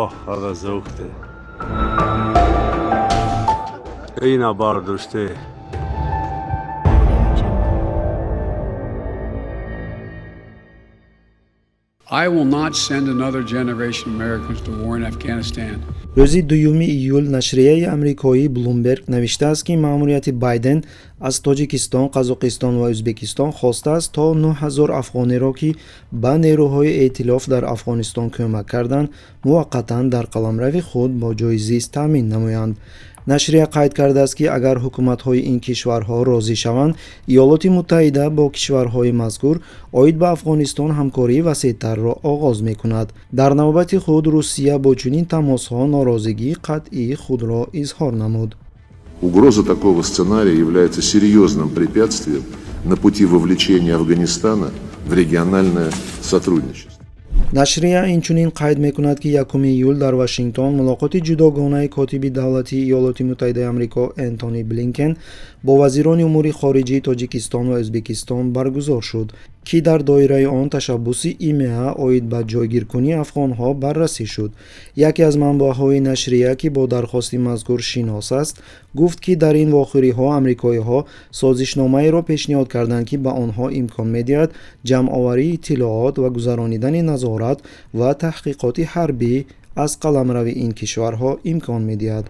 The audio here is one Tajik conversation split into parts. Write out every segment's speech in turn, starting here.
Оҳ, ага, ина бардоште. I will not send another generation of Americans to war in Afghanistan. Рӯзи 2 июл нашрияи амрикоии Блумберг навиштааст, ки маъмурияти Байден аз Тоҷикистон, Қазоқистон ва Ӯзбекистон хостааст, то 9000 афғонеро, ки ба нерӯҳои эътилоф дар Афғонистон кӯмак карданд, муваққатан дар қаламрави худ бо ҷойи зист таъмин намоянд. Нашрия қайд кардааст, ки агар ҳукуматҳои ин кишварҳо розӣ шаванд, Иёлоти Муттаҳида бо кишварҳои мазкур оид ба Афғонистон ҳамкории васеътарро оғоз мекунад. Дар навбати худ, Русия бо чунин тамосҳо норозигии қатъии худро изҳор намуд. Угроза такого сценария является серьезным препятствием на пути вовлечения Афганистана в региональное сотрудничество. Нашрия инчунин қайд мекунад, ки 1 июл дар Вашингтон мулоқоти ҷудогонаи котиби давлатии Иёлоти Муттаҳидаи Амрико Энтони Блинкен бо вазирони умури хориҷии Тоҷикистон ва Ӯзбекистон баргузор шуд, ки дар доираи он ташаббуси ИМА оид ба ҷойгиркунии афғонҳо баррасӣ шуд. Яке аз манбаъҳои нашрия, ки бо дархости мазкур шинос аст, гуфт, ки дар ин вохӯриҳо амрикоиҳо созишномаеро пешниҳод карданд, ки ба онҳо имкон медиҳад ҷамъоварии иттилоот ва гузаронидани назорат ва таҳқиқоти ҳарбӣ аз қаламрави ин кишварҳо имкон медиҳад.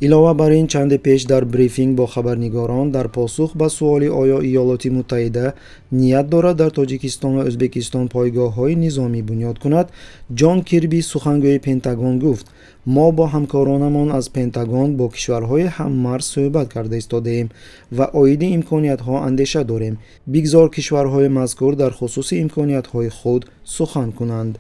Илова бар ин, чанде пеш дар брифинг бо хабарнигорон дар посух ба суоли оё Иёлоти Муттаҳида ният дорад дар Тоҷикистон ва Ӯзбекистон пойгоҳҳои низомӣ бунёд кунад, Ҷон Кирби, сухангӯи Пентагон, гуфт: «Мо бо ҳамкоронамон аз Пентагон бо кишварҳои ҳаммарз суҳбат карда истодаем ва оиди имкониятҳо андеша дорем. Бигзор кишварҳои мазкур дар хусуси имкониятҳои худ сухан кунанд».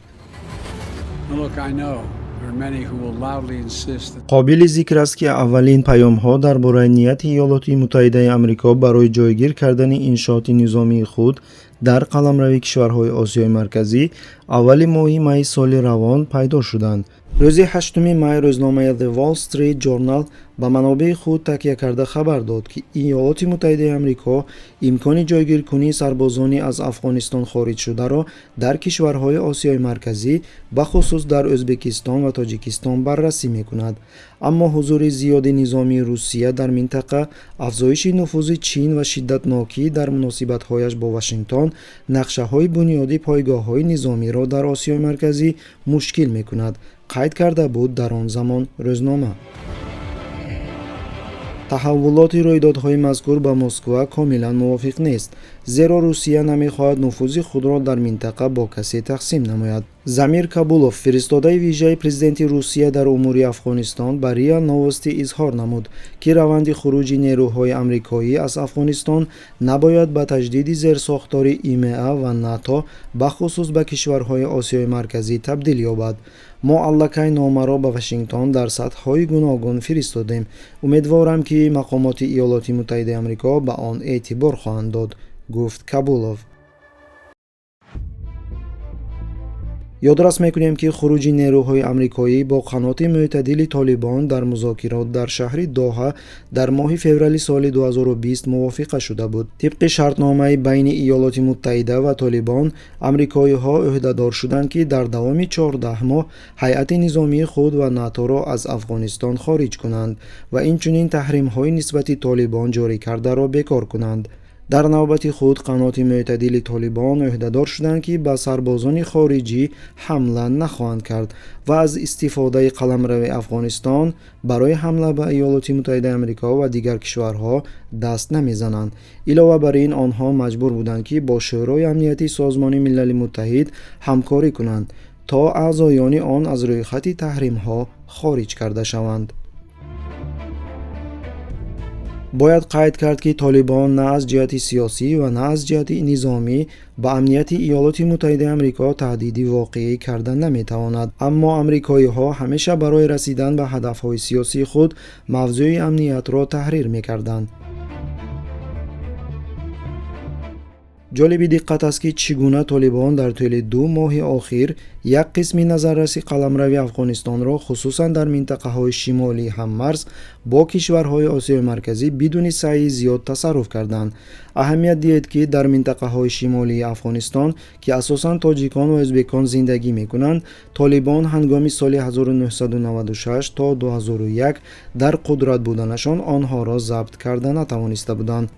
Look, I know there are many who will loudly insist that Қобили зикр аст, ки аввалин паёмҳо дар бораи нияти Иёлоти Муттаҳидаи Амрико барои ҷойгир кардани иншооти низомии худ дар қаламрави кишварҳои Осиёи Марказӣ аввали моҳи майи соли равон пайдо шуданд. Рӯзи 8 май рӯзномаи The Wall Street Journal ба манобеи худ такя карда хабар дод, ки Иёлоти Муттаҳидаи Амрико имкони ҷойгиркунии сарбозони аз Афғонистон хориҷшударо дар кишварҳои Осиёи Марказӣ, бахусус дар Ӯзбекистон ва Тоҷикистон, баррасӣ мекунад. Аммо ҳузури зиёди низомии Русия дар минтақа, афзоиши нуфузи Чин ва шиддатнокӣ дар муносибатҳояш бо Вашингтон нақшаҳои бунёди пойгоҳҳои низомиро дар Осиёи Марказӣ мушкил мекунад, қайд карда буд дар он замон рӯзнома. Таҳаввулоти рӯйдодҳои мазкур ба Москва комилан мувофиқ нест, зеро Русия намехоҳад нуфузи худро дар минтақа бо касе тақсим намояд. Замир Кабулов, фиристодаи вижаи президенти Русия дар умури Афғонистон, ба РИА Новости изҳор намуд, ки раванди хуруҷи нерӯҳои амрикоӣ аз Афғонистон набояд ба таҷдиди зерсохтори ИМА ва НАТО, бахусус ба кишварҳои Осиёи Марказӣ, табдил ёбад. «Мо аллакай номаро ба Вашингтон дар сатҳҳои гуногун фиристодем. Умедворам, ки мақомоти Иёлоти Муттаҳидаи Амрико ба он эътибор хоҳанд дод», гуфт Кабулов. Ёдрас мекунем, ки хуруҷи нерӯҳои амрикоӣ бо қаноти мӯътадили Толибон дар музокирот дар шаҳри Доҳа дар моҳи феврали соли 2020 мувофиқа шуда буд. Тибқи шартномаи байни Иёлоти Муттаҳида ва Толибон, амрикоиҳо ӯҳдадор шуданд, ки дар давоми 14 моҳ ҳайати низомии худ ва НАТОро аз Афғонистон хориҷ кунанд ва инчунин таҳримҳои нисбати Толибон ҷорӣ кардаро бекор кунанд. Дар навбати худ, қаноти мӯътадили Толибон ӯҳдадор шуданд, ки ба сарбозони хориҷӣ ҳамла нахоҳанд кард ва аз истифодаи қаламрави Афғонистон барои ҳамла ба Иёлоти Муттаҳидаи Амрико ва дигар кишварҳо даст намезананд. Илова бар ин, онҳо маҷбур буданд, ки бо Шӯрои амнияти Созмони Милали Муттаҳид ҳамкорӣ кунанд, то аъзоёни он аз рӯйхати таҳримҳо хориҷ карда шаванд. Бояд қайд кард, ки Толибон на аз ҷиҳати сиёсӣ ва на аз ҷиҳати низомӣ ба амнияти Иёлоти Муттаҳидаи Амрико таҳдиди воқеӣ карда наметавонад, аммо амрикоиҳо ҳамеша барои расидан ба ҳадафҳои сиёсии худ мавзӯи амниятро таҳрир мекарданд. Ҷолиби диққат аст, ки чӣ гуна толибон дар тӯли 2 моҳи охир як қисми назарраси қаламрави Афғонистонро, хусусан дар минтақаҳои шимолии ҳаммарз бо кишварҳои Осиёи Марказӣ, бидуни саъйи зиёд тасарруф карданд. Аҳамият диҳед, ки дар минтақаҳои шимолии Афғонистон, ки асосан тоҷикон ва ӯзбекон зиндагӣ мекунанд, толибон ҳангоми соли 1996 то 2001 дар қудрат буданашон онҳоро забт карда натавониста буданд.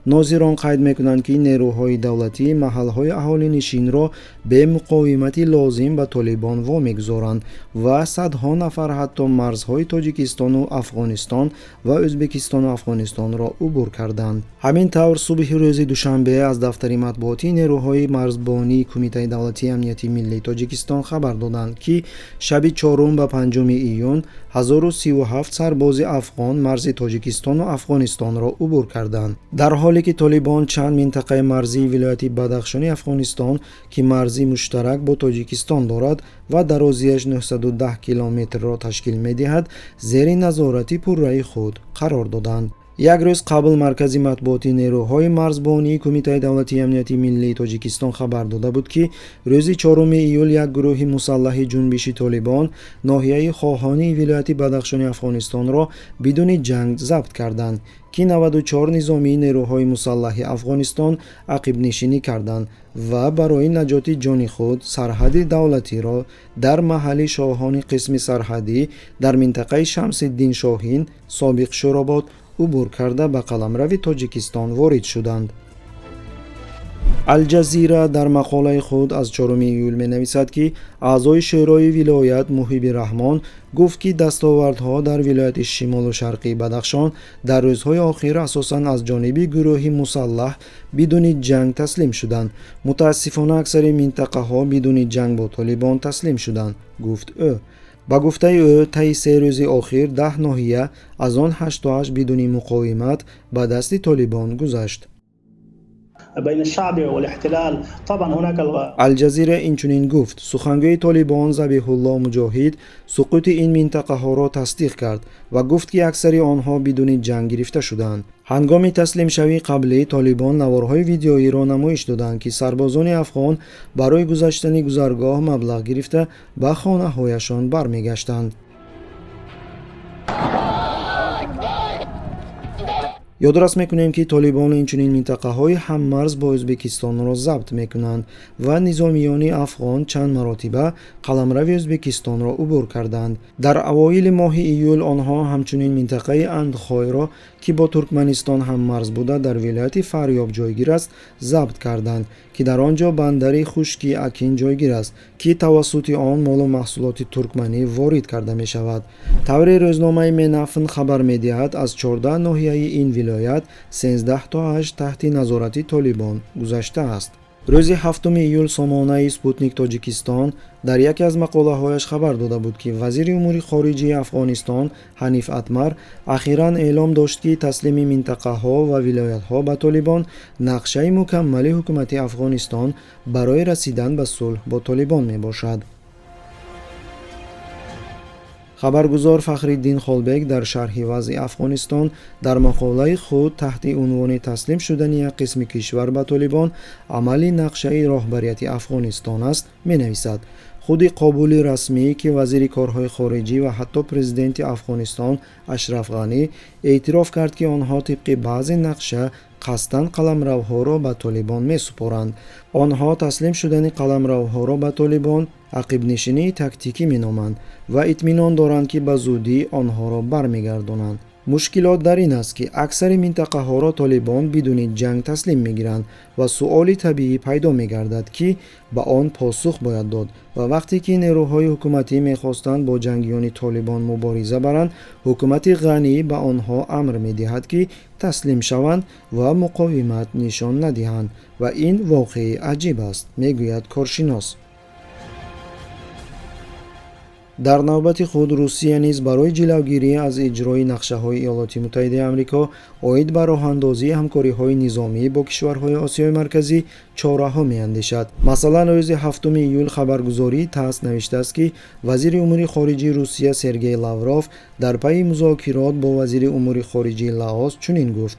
Нозирон қайд мекунанд, ки нерӯҳои давлатӣ маҳалҳои аҳолинишинро бемуқовимати лозим ба толибон вомегузоранд ва садҳо нафар ҳатто марзҳои Тоҷикистону Афғонистон ва Ӯзбекистону Афғонистонро убур карданд. Ҳамин тавр, субҳи рӯзи душанбе аз дафтари матбуотии нерӯҳои марзбонии Кумитаи давлатии амнияти миллии Тоҷикистон хабар доданд, ки шаби 4 ба 5 июн 1037 сарбози афғон марзи Тоҷикистону Афғонистонро убур карданд. Дар ҳоле ки толибон чанд минтақаи марзии вилояти Бадахшони Афғонистон, ки марзи муштарак бо Тоҷикистон дорад ва дарозиаш 910 километрро ташкил медиҳад, зери назорати пурраи худ қарор доданд. Як рӯз қабл маркази матбуоти нерӯҳои марзбонии Кумитаи давлатии амнияти миллии Тоҷикистон хабар дода буд, ки рӯзи 4 июл як гурӯҳи мусаллаҳи ҷунбиши толибон ноҳияи Хоҳонии вилояти Бадахшони Афғонистонро бидуни ҷанг забт карданд, ки 94 низомии нерӯҳои мусаллаҳи Афғонистон ақибнишинӣ карданд ва барои наҷоти ҷони худ сарҳади давлатиро дар маҳалли Шоҳони қисми сарҳадӣ дар минтақаи Шамсиддин Шоҳин, собиқ Шӯробод, убур карда ба қаламрави Тоҷикистон ворид шуданд. Алҷазира дар мақолаи худ аз 4 июл менависад, ки аъзои Шӯрои вилоят Муҳиби Раҳмон гуфт, ки дастовардҳо дар вилояти Шимолу Шарқии Бадахшон дар рӯзҳои охир асосан аз ҷониби гурӯҳи мусаллаҳ бидуни ҷанг таслим шуданд. Мутаассифона, аксари минтақаҳо бидуни ҷанг бо толибон таслим шуданд, гуфт ӯ. Ба гуфтаи ӯ, таи 3 рӯзи охир 10 ноҳия, аз он 88 бидуни муқовимат ба дасти толибон гузашт. Алҷазира инчунин гуфт, сухангӯи толибон Забиҳулло Муҷоҳид суқути ин минтақаҳоро тасдиқ кард ва гуфт, ки аксари онҳо бидуни ҷанг гирифта шуданд. Ҳангоми таслимшавии қаблӣ толибон наворҳои видеоиро намоиш доданд, ки сарбозони афғон барои гузаштани гузаргоҳ маблағ гирифта ба хонаҳояшон бармегаштанд. Ёдрас мекунем, ки толибон инчунин минтақаҳои ҳаммарз бо Ӯзбекистонро забт мекунанд ва низомиёни афғон чанд маротиба қаламрави Ӯзбекистонро убур карданд. Дар авоили моҳи июл онҳо ҳамчунин минтақаи Андхойро, ки бо Туркманистон ҳаммарз буда дар вилояти Фарёб ҷойгир аст, забт карданд, ки дар он ҷо бандари хушки Акин ҷойгир аст, ки тавассути он молу маҳсулоти туркманӣ ворид карда мешавад. Тавре рӯзномаи Менафн хабар медиҳад, аз 14 ноҳияи ин вилоят 13 тоаш таҳти назорати толибон гузаштааст. Рӯзи 7 июл сомонаи Спутник Тоҷикистон дар яке аз мақолаҳояш хабар дода буд, ки вазири умури хориҷии Афғонистон Ҳаниф Атмар ахиран эълом дошт, ки таслими минтақаҳо ва вилоятҳо ба толибон нақшаи мукаммали ҳукумати Афғонистон барои расидан ба сулҳ бо толибон мебошад. Хабаргузор Фахриддин Холбек дар шарҳи вазъи Афғонистон дар мақолаи худ таҳти унвони таслим шудани як қисми кишвар ба толибон амали нақшаи роҳбарияти Афғонистон аст менависад. Худи қобули расмӣ, ки вазири корҳои хориҷӣ ва ҳатто президенти Афғонистон Ашраф Ғанӣ эътироф кард, ки онҳо тибқи баъзе нақша қасдан қаламравҳоро ба толибон месупоранд. Онҳо таслим шудани қаламравҳоро ба толибон ақибнишинии тактикӣ меноманд ва итминон доранд, ки ба зудӣ онҳоро бармегардонанд. Мушкилот дар ин аст, ки аксари минтақаҳоро толибон бидуни ҷанг таслим мегиранд ва суоли табиӣ пайдо мегардад, ки ба он посух бояд дод. Ва вақте ки нерӯҳои ҳукуматӣ мехостанд бо ҷангиёни толибон мубориза баранд, ҳукумати Ғанӣ ба онҳо амр медиҳад, ки таслим шаванд ва муқовимат нишон надиҳанд. Ва ин воқеи аҷиб аст, мегӯяд коршинос. Дар навбати худ Русия низ барои ҷилавгирӣ аз иҷрои нақшаҳои Иёлоти Муттаҳидаи Амрико оид ба роҳандозии ҳамкориҳои низомӣ бо кишварҳои Осиёи Марказӣ чораҳо меандешад. Масалан, рӯзи 7 июл хабаргузории ТАСС навиштааст, ки вазири умури хориҷии Русия Сергей Лавров дар пайи музокирот бо вазири умури хориҷии Лаос чунин гуфт: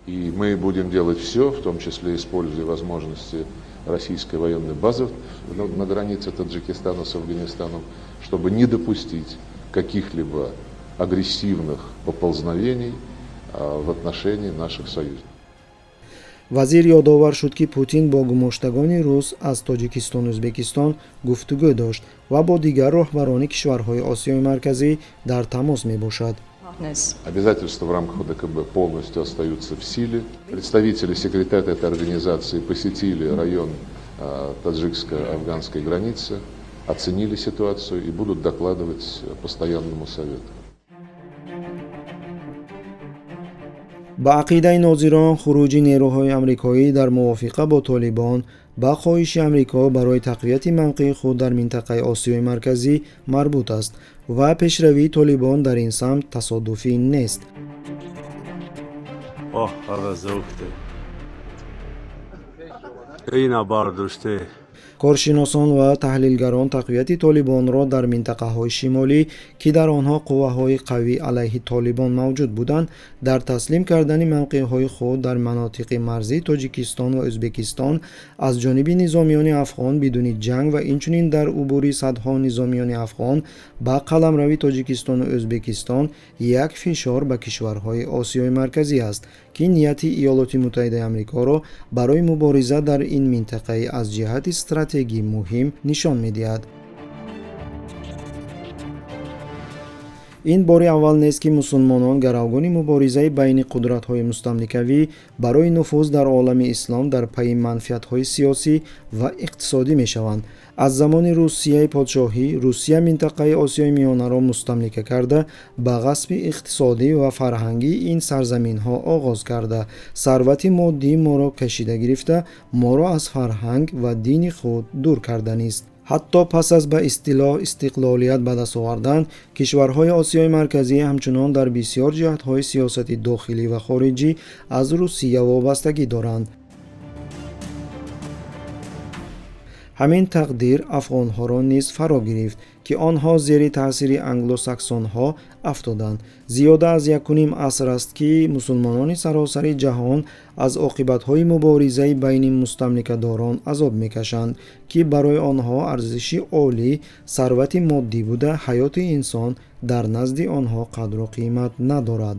И мы будем делать все, в том числе используя возможности российской военной базы на границе Таджикистана с Афганистаном, чтобы не допустить каких-либо агрессивных поползновений в отношении наших союзников. Вазир ёдовар шуд, ки Путин бо гумоштагони рус аз Тоҷикистону Ӯзбекистон гуфтугӯ дошт ва бо дигар роҳбарони кишварҳои Осиёи Марказӣ дар тамос мебошад. Обязательства в рамках ОДКБ полностью остаются в силе. Представители секретариата этой организации посетили район таджикско-афганской границы, оценили ситуацию и будут докладывать постоянному совету. Ба ақидаи нозирон, хуруҷи нерӯҳои амрикоӣ дар мувофиқа бо Толибон ба хоҳиши Амрико барои тақвияти мавқеи худ дар минтақаи Осиёи Марказӣ марбут аст ва пешравии Толибон дар ин самт тасодуфӣ нест. Оҳ, ҳава зӯхте. Ина бардоште. Коршиносон ва таҳлилгарон тақвияти Толибонро дар минтақаҳои шимолӣ, ки дар онҳо қувваҳои қавӣ алайҳи Толибон мавҷуд буданд, дар таслим кардани мавқеъҳои худ дар манотиқи марзии Тоҷикистон ва Ӯзбекистон аз ҷониби низомиёни афғон бидуни ҷанг ва инчунин дар убури садҳо низомиёни афғон ба қаламрави Тоҷикистону Ӯзбекистон як фишор ба кишварҳои Осиёи Марказӣ аст, ки нияти Иёлоти Муттаҳидаи Амрикоро барои мубориза дар ин минтақаи аз ҷиҳати стратегӣ муҳим нишон медиҳад. Ин бори аввал нест, ки мусулмонон гаравгони муборизаи байни қудратҳои мустамликавӣ барои нуфуз дар олами ислом дар пайи манфиатҳои сиёсӣ ва иқтисодӣ мешаванд. Аз замони Русияи подшоҳӣ Русия минтақаи Осиёи Миёнаро мустамлика карда, ба ғасби иқтисодӣ ва фарҳангии ин сарзаминҳо оғоз карда, сарвати моддии моро кашида гирифта, моро аз фарҳанг ва дини худ дур карданист. Ҳатто пас аз ба истилоҳ истиқлолият ба даст овардан, кишварҳои Осиёи Марказӣ ҳамчунон дар бисёр ҷиҳатҳои сиёсати дохилӣ ва хориҷӣ аз Русия вобастагӣ доранд. Ҳамин тақдир афғонҳоро низ фаро гирифт, ки онҳо зери таъсири англосаксонҳо афтоданд. Зиёда аз 1.5 аср аст, ки мусулмонони саросари ҷаҳон аз оқибатҳои муборизаи байни мустамликадорон азоб мекашанд, ки барои онҳо арзиши олӣ сарвати моддӣ буда, ҳаёти инсон дар назди онҳо қадру қимат надорад.